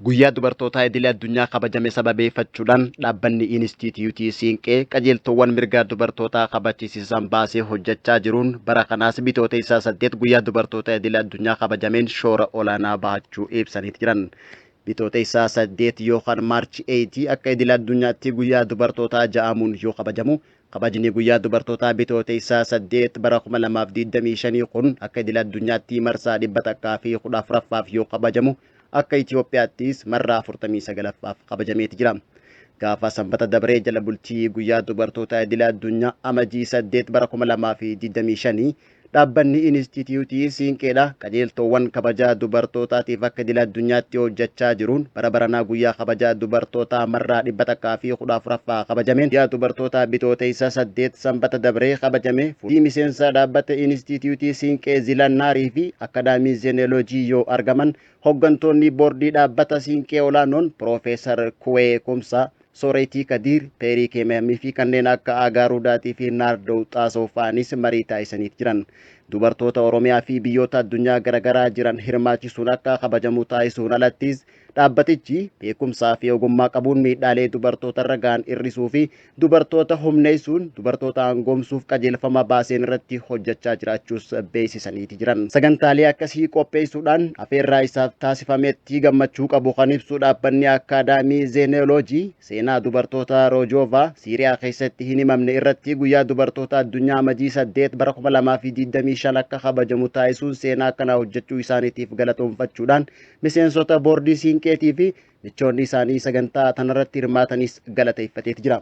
Guyyaa Dubartootaa Idilee Addunyaa kabajame sababeeffachuudhaan dhaabbanni Inistiitiyuutii Siinqee qajeeltoowwan mirgaa dubartootaa kabachisiisan baasee hojjechaa jiruun bara kanaas Bitootessa 8 Guyyaa Dubartoota Idilee Addunyaa kabajameen shoora olaanaa bahachuu ibsaniit jiran. Bitootessa 8 yookaan March 8 akka idil addunyaatti guyyaa dubartootaa ja'amuun yoo kabajamu, kabajni guyyaa dubartootaa Bitootessa 8 bara 2025 kun akka idil addunyaatti marsaa 114ffaaf yoo kabajamu, akka Itoophiyaattis marraa 49ffaaf kabajameeti jira. Gaafa Sanbata dabree jala bultii guyyaa dubartoota idil addunyaa Amajii 8 bara 2025 dhaabbanni Inistiitiyuutii Siinqeedha qajeeltoowwan kabajaa dubartootaatiif akka idil addunyaatti hojjechaa jiruun bara baranaa guyyaa kabajaa dubartootaa marraa 114ffaa kabajameen guyyaa dubartootaa Bitootessa 8 Sanbata dabree kabajame fuulii miseensa dhaabbata Inistiitiyuutii Siinqee Zilannaarii fi Akadaamii Zeeneoloojii yoo argaman hoggantoonni boordii dhaabbata Siinqee olaanoon Piroofeesar Kuwee Kumsaa, Sooreetii Kadiir, Peerii Keemamii fi kanneen akka Agaaruu Daatii fi Naardoo Xaasoo fa'anis marii taasisaniit jiran. Dubartoota Oromiyaa fi biyyoota addunyaa garaagaraa jiran hirmaachisuun akka kabajamu taasisuun alattis dhaabbatichi beekumsaa fi ogummaa qabuun miidhaalee dubartoota irra ga'an hir'isuu fi dubartoota humneessuun dubartoota aangoomsuuf qajeelfama baaseen irratti hojjechaa jiraachuus beeksisaniiti jiran. Sagantaalee akkasii qopheessuudhaan afeerraa isaaf taasifametti gammachuu qabu kan ibsu dhaabbanni Akkaadaamii Zeeneoloojii seenaa dubartoota Rojoovaa Siiriyaa keessatti hin himamne irratti guyyaa dubartoota addunyaa Amajii 8 bara 2025 akka kabajamu taasisuun seenaa akkanaa hojjechuu isaaniitiif galatoonfachuudhaan miseensota boordii Siinqeetii fi michoonni isaanii sagantaa tanarratti hirmaatanis galateeffateeti jira.